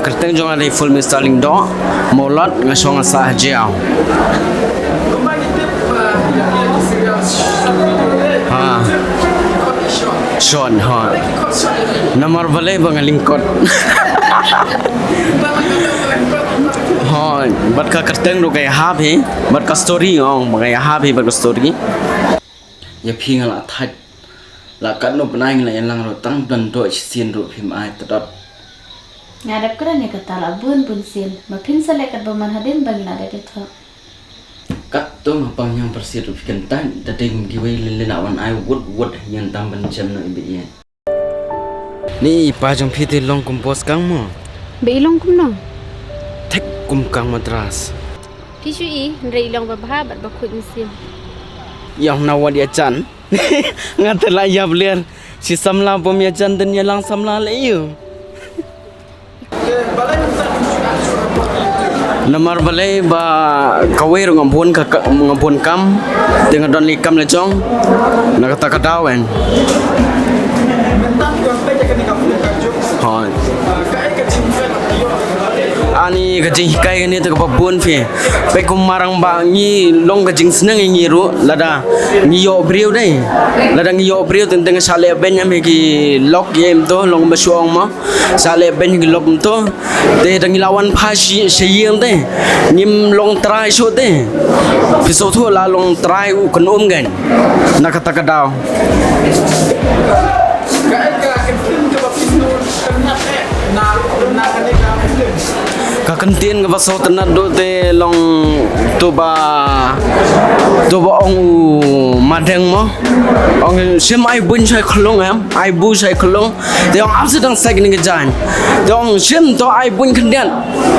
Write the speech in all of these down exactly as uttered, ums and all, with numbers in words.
Kyrteng jong nga dei Full Mister Lyngdoh Mawlot, nga shong ha Sahjaw. Ha. Shon, ha. Namar balei ba nga lyngkot. Ha, bad ka kyrteng ruh ka ïahap hi, bad ka story, ong, ba ka ïahap hi bad ka story. Ïa phi nga la thait. La katno bnai nga la ïalang ruh, tang ban doh shisien ruh phim ai tdot. Nga dep kren ïa kata la bun bun sien. Ma phin sa leh katba man hadien ba ngi la dep ïathoh. Katto nga pang ñiang pyrsit ruh phi kyntait, da dei kum kiwei lynlyn la wan ai wut wut ñiang tam ban jem noh i beit ïa. Ni i pa jong phi te long kum boss kang mo? Ba i long kumno? Thik kum kang Madras. Phi shu i, hynrei i long ba bha bad ba khuid mynsiem. Ïa na wat ïa jan. Nga te la ïap ler. Shi samla bym ïa jan dang ïalang samla leh ïa u. Namar balei ba kawei ruh nga bun ka, ka, nga bun kam, te nga don lei kam la jong, na kata ka daw en. Hooid. Ani ka jinghikai kane te kaba bun phi. Peit kum marang ba ngi long ka jingsneng ïa ngi ruh, lada ngi ïoh briew dei. Lada ngi ïoh briew teng teng shah leh beiñ em ha ki lok ïa em to, long ba shu ong mo. Shah leh beiñ ha ki lok em to. Te da ngi la wan pha shi, sha ïing te. Ngim long trai shuh te. Phi sngewthuh la long trai u kynum kein. Na kata ka daw. Ka kyntien kaba sngewtynnat duh te long to ba, to ba ong u Madeng mo. Ong shim ai buiñ shai khlung em, ai bu shai khlung. Te ong ap sdang sai kane ka jaiñ. Te ong shim to ai buiñ khyndiat.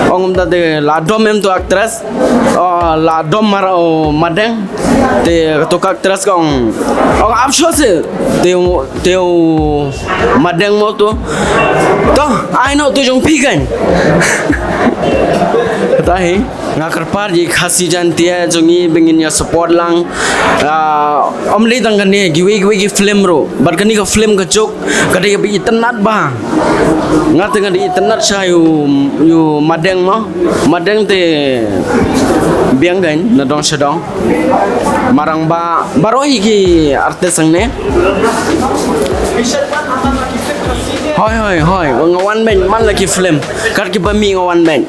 Ong kumta te la dom em to actress. Oh, la dom mar, oh, Madeng. Te to ka actress ka ong. Ong ap shuh se. Te, te Madeng mo to. To, ai noh to jong phi kein. Kata hi. Nga kyrpad ïa Khasi Jaiñtia jong ngi ba ngin ïa support lang. Ah, ym lei tang kane, kiwei kiwei ki film ruh. Bad kane ka film ka juk, ka dei kaba itynnat bha. Nga te nga dei itynnat shai ïa u, ïa u Madeng mo. Madeng te biang kein na dong sha dong. Marang ba baroh hi ki artist hangne. Hooid, hooid, hooid. Nga wan beiñ man la ki film. Kat kiba mih nga wan beiñ.